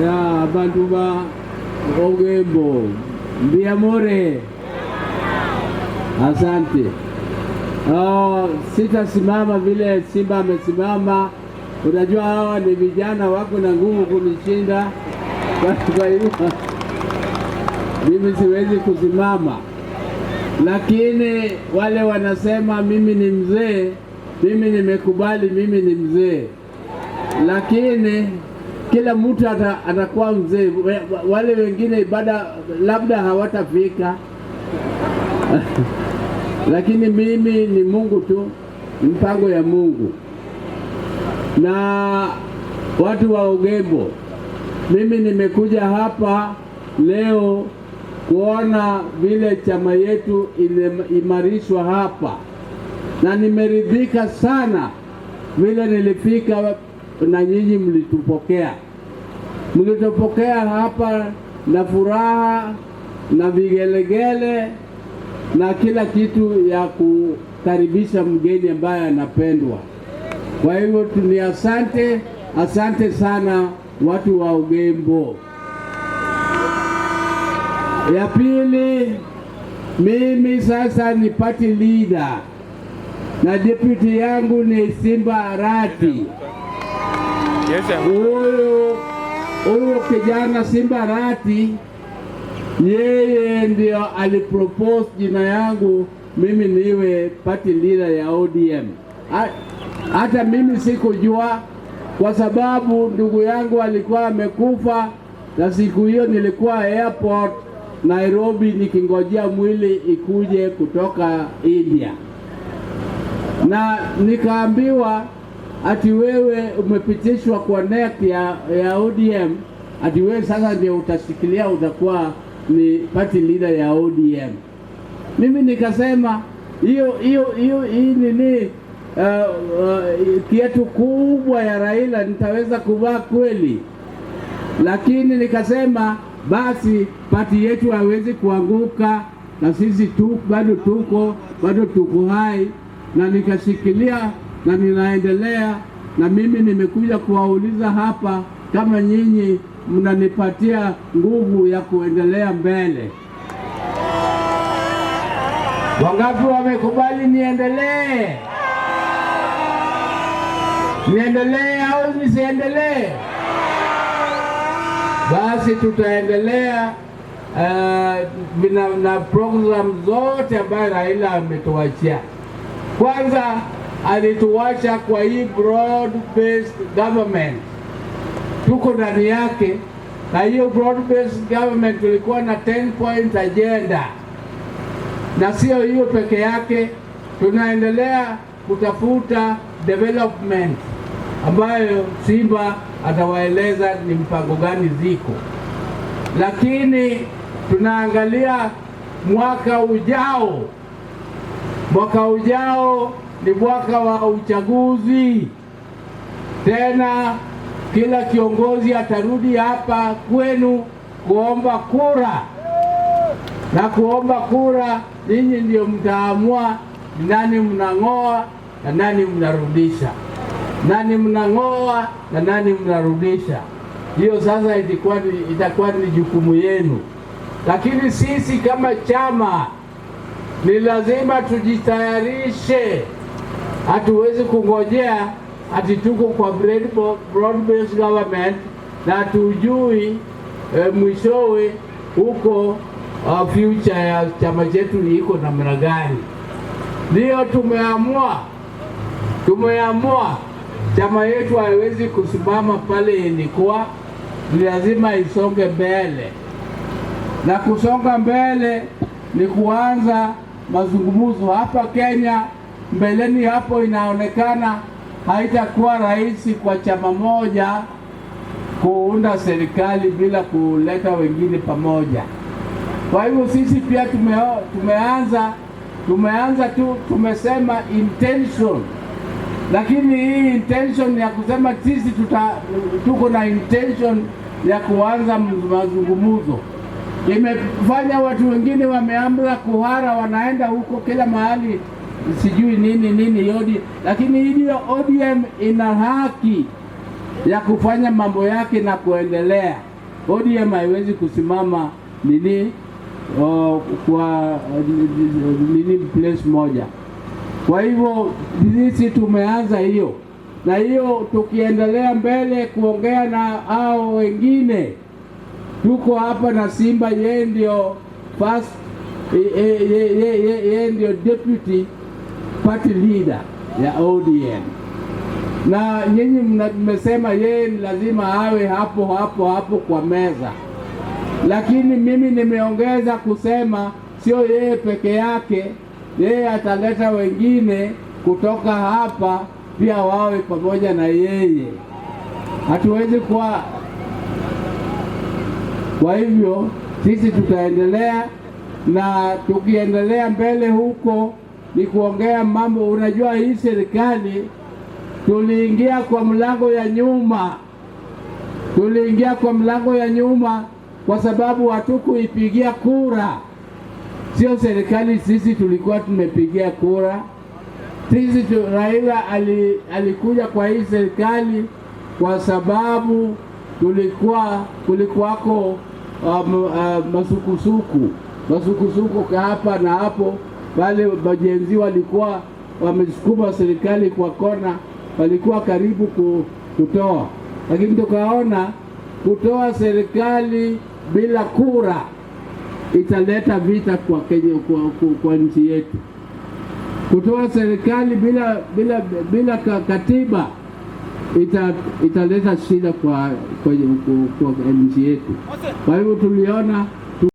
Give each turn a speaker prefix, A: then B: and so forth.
A: Ya abantu ba Ogembo, mbuya more, asante. Oh, sitasimama vile Simba amesimama. Unajua hawa ni vijana wako na nguvu kunishinda, kwa hivyo mimi siwezi kusimama, lakini wale wanasema mimi ni mzee, mimi nimekubali mimi ni mzee, lakini kila mtu atakuwa mzee. Wale wengine bada labda hawatafika lakini mimi ni Mungu tu, mpango ya Mungu. Na watu wa Ogembo, mimi nimekuja hapa leo kuona vile chama yetu imeimarishwa hapa, na nimeridhika sana vile nilifika na nyinyi mlitupokea, mlitupokea hapa na furaha na vigelegele na kila kitu ya kukaribisha mgeni ambaye anapendwa. Kwa hivyo ni asante, asante sana watu wa Ogembo. Ya pili, mimi sasa ni party leader na deputy yangu ni Simba Arati. Huyu kijana Simba Arati, yeye ndio alipropose jina yangu mimi niwe party leader ya ODM. Hata mimi sikujua, kwa sababu ndugu yangu alikuwa amekufa, na siku hiyo nilikuwa airport Nairobi nikingojea mwili ikuje kutoka India, na nikaambiwa ati wewe umepitishwa kwa NEC ya ODM, ati wewe sasa ndio utashikilia, utakuwa ni party leader ya ODM. Mimi nikasema hiyo hiyo hiyo hii nini kiatu kubwa ya Raila nitaweza kuvaa kweli? Lakini nikasema basi party yetu hawezi kuanguka, na sisi tu bado tuko hai, na nikashikilia na ninaendelea. Na mimi nimekuja kuwauliza hapa kama nyinyi mnanipatia nguvu ya kuendelea mbele. Wangapi wamekubali niendelee? Niendelee au nisiendelee? Basi tutaendelea na program zote ambayo Raila ametuachia. Kwanza alituacha kwa hii broad based government, tuko ndani yake, na hiyo broad based government tulikuwa na 10 point agenda, na sio hiyo peke yake, tunaendelea kutafuta development ambayo Simba atawaeleza ni mpango gani ziko, lakini tunaangalia mwaka ujao. Mwaka ujao ni mwaka wa uchaguzi tena, kila kiongozi atarudi hapa kwenu kuomba kura, na kuomba kura, ninyi ndio mtaamua ni nani mnang'oa na nani mnarudisha, nani mnang'oa na nani mnarudisha. Hiyo sasa itakuwa ni jukumu yenu, lakini sisi kama chama ni lazima tujitayarishe. Hatuwezi kungojea ati tuko kwa broad based government na hatujui mwishowe huko future ya chama chetu iko namna gani. Ndiyo tumeamua chama yetu haiwezi kusimama pale ilikuwa, ni lazima isonge mbele, na kusonga mbele ni kuanza mazungumzo hapa Kenya. Mbeleni hapo inaonekana haitakuwa rahisi kwa chama moja kuunda serikali bila kuleta wengine pamoja. Kwa hivyo sisi pia tumeanza tu, tumesema intention, lakini hii intention ya kusema sisi tuko na intention ya kuanza mazungumzo imefanya watu wengine wameamra kuhara, wanaenda huko kila mahali, sijui nini nini yodi, lakini hiyo ODM ina haki. ya kufanya mambo yake na kuendelea. ODM haiwezi kusimama nini kwa nini place moja. Kwa hivyo sisi tumeanza hiyo na hiyo, tukiendelea mbele kuongea na hao wengine, tuko hapa na Simba, yeye ndio first, yeye ndio deputy party leader ya ODM, na nyinyi mmesema yeye ni lazima awe hapo hapo hapo kwa meza, lakini mimi nimeongeza kusema sio yeye peke yake, yeye ataleta wengine kutoka hapa pia wawe pamoja na yeye. Hatuwezi kuwa. Kwa hivyo sisi tutaendelea na tukiendelea mbele huko ni kuongea mambo. Unajua hii serikali tuliingia kwa mlango ya nyuma, tuliingia kwa mlango ya nyuma kwa sababu hatukuipigia kura. Sio serikali, sisi tulikuwa tumepigia kura. Sisi Raila alikuja kwa hii serikali kwa sababu kulikuwako masukusuku masukusuku hapa na hapo, pale ma-Gen Z walikuwa wamesukuma serikali kwa kona, walikuwa karibu kutoa, lakini tukaona kutoa serikali bila kura italeta vita kwa Kenya, kwa nchi yetu. Kutoa serikali bila katiba italeta shida kwa nchi yetu. Kwa hivyo tuliona